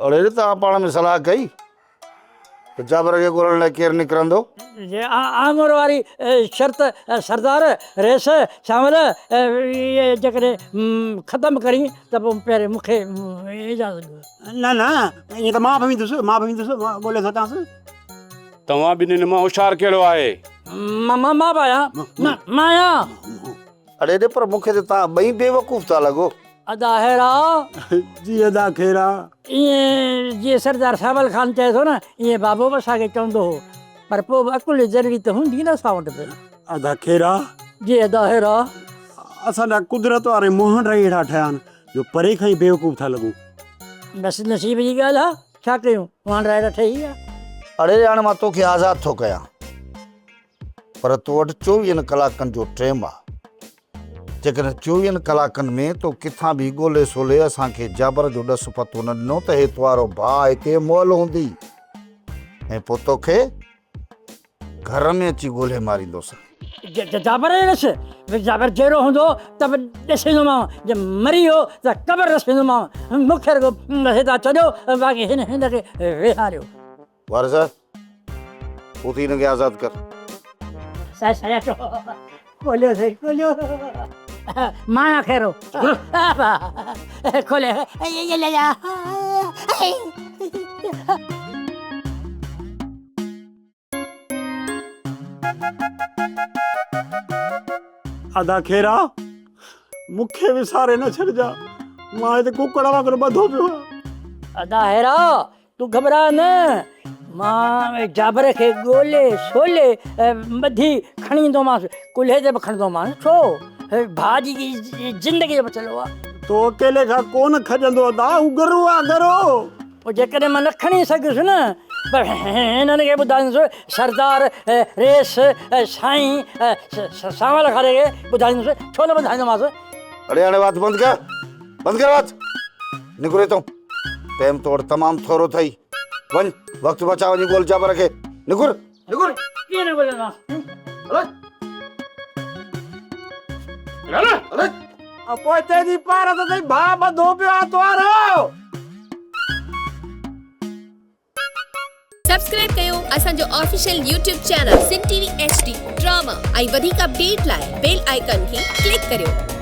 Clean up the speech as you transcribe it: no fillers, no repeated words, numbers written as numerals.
اڙي توهان پاڻ ۾ صلاح ڪئي ته جابر کي ڳولڻ لاء ڪير نڪرندو؟ جي آڱر واري شرط سردار، رئيس، سانول اهي جيڪڏهن ختم ڪرين ته پوء پهرين مون کي اجازت ڏيو. نه نه ائين ته مان به ويندس، مان به ويندس، مان ڳولي ٿو اچانس. توهان ٻنهين مان هوشيار ڪهڙو آهي؟ مان مان به آهيان، مان آهيان. اڙي ڙي پر مون کي ته توهان ٻئي بيوقوف ٿا لڳو. ادا هيرا. جي ادا خيرا. ائين جيئن سردار سانول خان چئي ٿو نه ائين بابو به اسان کي چوندو هو پر پوء به عقل جي ذرڙي ته هوندي نه اسان وٽ به. ادا خيرا. جي ادا هيرا. اسان جا قدرت واري منهن ٽئي اهڙا ٺهيا آهن جو پري کان ئي بيوقوف ٿا لڳون. بس نصيب جي ڳالهه آ ڇا ڪيون منهن اهڙا ٺهي ويا. اڙي هاڻي مان توکي آزاد ٿو ڪيان پر تو وٽ چوويهن ڪلاڪن جو ٽيم آ. جيڪڏهن چوويهن ڪلاڪن ۾ تو ڪٿان به ڳولي سولي اسان کي جابر جو ڏس پتو نه ڏنو ته هي توارو ڀاء هتي مئل هوندي ۽ پوء توکي گهر ۾ اچي ڳولي ماريندوس. جابر جو ڏس، جابر جيئرو هوندو ته به ڏسيندومانء، جي مري ويو ته قبر رسيندومانء. مون کي رڳو هتان ڇڏيو، باقي هن کي ويهاريو. وارث، اٿي هن کي آزاد ڪر. سائين سائين اچو کوليو سائين کوليو مايا خيرو کولي ادا خيرا مون کي وساري نه ڇڏجا مان هتي ڪڪڙ وانگر ٻڌو پيو آهيان. ادا هيرا تون گهٻراء نه، مان جابر کي ڳولي سولي ٻڌي کڻي ايندومانس، ڪلهي تي به کڻندومانس، ڇو ڀاء جي زندگي جو مسئلو آ. تو اڪيلي کان ڪونه کڄندو ادا، هو ڳرو آ ڳرو. پوء جيڪڏهن مان نه کڻي سگهيس نه ته هنن کي ٻڌائيندس، سردار، رئيس، سائين، سانول کاري کي ٻڌائيندس، ڇو نه ٻڌائيندومانس. اڙي هاڻي وات بند ڪر، بند ڪر وات، نڪر هتان. ٽيم تو وٽ تمام ٿورو اٿئي. وڃ وقت بچاء وڃي ڳول جابر کي. نڪر نڪر. ڪيئن نه ڳوليندومانس. هل هل هل. پوئتي جي پارت اٿئي ڀاء ٻڌو پيو آ توارو. سبسڪرائب ڪيو اسان جو official YouTube channel Sindh T V H D drama ۽ وڌيڪ اپڊيٽ لاء بيل آئيڪان کي ڪلڪ ڪريو.